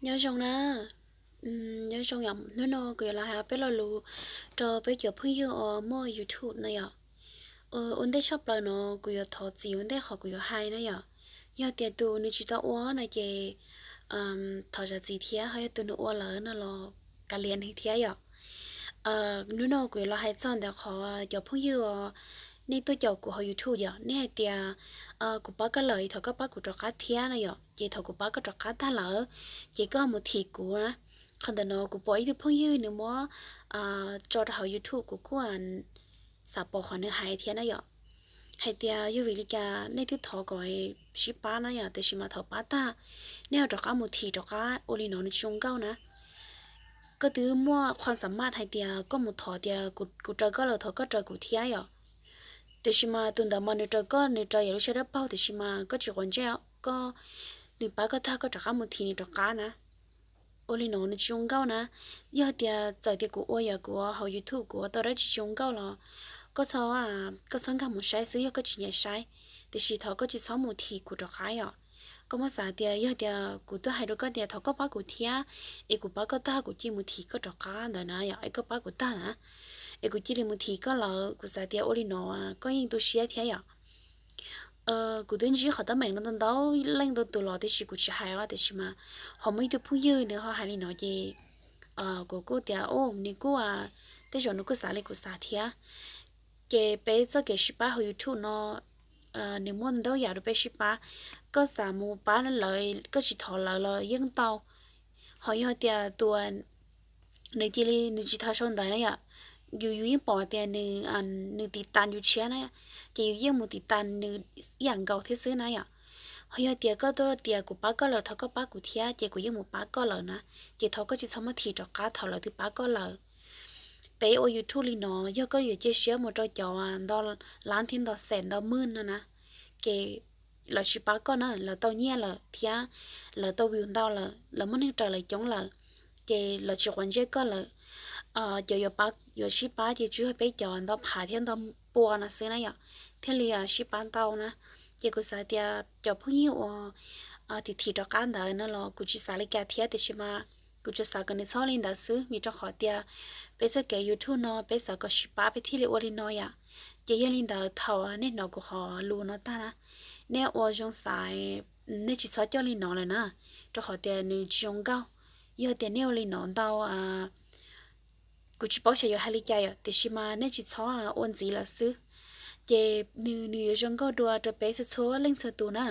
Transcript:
Nyob zoo na, nyob zoo yom. Hnub no kuv yuav los hais peb lo lus rau peb cov phooj ywg uas muaj YouTube no yom. Ua ntej tshaj plaws no kuv yuav thov txim ua ntej qhov kuv yuav hais na yom. Yog tias tus nws tsis tau ua no ces thov zam txim thiab, ho yog tus nws ua lawm no los kav liam nws thiab yom. Hnub no kuv yuav los hais txog ntawm qhov cov phooj ywg uas nej tuaj caum kuv hauv YouTube yom, nej hais tias kuv pab koj lawm thov koj pab kuv rov qab thiab no yom, ces thaum kuv pab koj rov qab tag lawm, ces koj mus thim kuv na. Qhov ntawm no kuv pom ib tug phooj ywg nws muab tso rau hauv YouTube, kuv kuj xav pom qhov nws hais thiab na yom. Hais tias yog vim li cas nej twb thov kom sib pab na yom, tiam sis mas thaum pab tag, nej ho rov qab mus thim rov qab ua li no, nws tsis zoo nkauj na. Koj twb muaj qhov xam maj hais tias koj mus thov tias kuv raws koj lawm thov koj raws kuv thiab yom. Tiam sis mas tus ntawd mas nws raws koj, nws raws yam lub siab dawb paug, tiam sis mas koj tsis quav ntsej, koj, nws pab koj tag koj rov qab mus thim nws rov qab na. Ua li no nws tsis zoo nkauj na. Yog tias txawm tias kuv ua, yog kuv ua hauv YouTube kuv ua tau dab tsi tsis zoo nkauj los koj txhob, koj txhob nkag mus saib xwb yog koj tsis nyiam saib. Tiam sis thov koj tsis txhob mus thim kuv rov qab yom. Koj muab xav tias yog tias kuv twb hais rau koj tias thov koj pab kuv thiab, es kuv pab koj tag kuv cia li mus thim koj rov qab ntawd na yom, es koj pab kuv tag na, es kuv cia li mus thim koj lawm, kuv xav tias ua li no koj yeej tu siab thiab yom. Kuv twb ntsib qhov teeb meem no ntau ntau leej ntau tus los tiam sis kuv tsis hais os, tiam sis mas ho muaj ib tug phooj ywg nws ho hais li no ces kuv kuj tias nws kuj, tej zaum nws kuj xav li kuv xav thiab. Ces peb txoj kev sib pab hauv YouTube no nws muaj ntau yam rau peb sib pab. Koj xav mus pab lawv, koj tsis thov lawv los yeej tau. Ho yog tias tus nws cia li nws tsis tau sau ntawv na yom, yus, yus yeej pom tias nws tiv tas yus tshiab na, ces yus yeej mus tiv tas nws ib yam nkaus thiab xwb na yom. Ho yog tias koj tuaj tias kuv pab koj lawm thov koj pab kuv thiab, ces kuv yeej mus pab koj lawm na. Ces thov koj tsis txhob muab thim rov qab thaum lawv twb pab koj lawm. Peb ua YouTube li no, yog koj yuav cia siab mus rau cov nto lab thiab nto xees nto mwj no na, ces lawv tsis pab koj na, lawv tau nyiaj lawm thiab lawv tau view ntau lawm, lawv muaj neeg raws lawv coob lawm, ces lawv tsis quav ntsej koj lawm. Cov yuav, yuav sib pab ces tsuas yog peb cov nto phav thiab nto pua no xwb na yom, thiaj li sib pab tau na. Ces kuv xav tias cov phooj ywg uas thim thim rov qab ntawd no los kuv tsis xav li cas thiab, tiam sis mas kuv tsuas xav kom nws txhob li ntawd xwb, vim rau qhov tias peb txoj kev YouTube no peb xav kom sib pab peb thiaj li ua li no yom. Ces yog li ntawd thaum nej hnov kuv qhov lus no tag na, nej ua zoo xaiv, nej tsis txhob coj li no lawm na, rau qhov tias nws tsis zoo nkauj. Yog tias nej ua li no ntau, kuv tsis paub xyov yuav hais li cas yom, tiam sis mas nej tsis txhob ua ntxiv lawm xwb, ces nws, nws yuav zoo nkauj dua rau peb txhua txhua leej txhua tus na.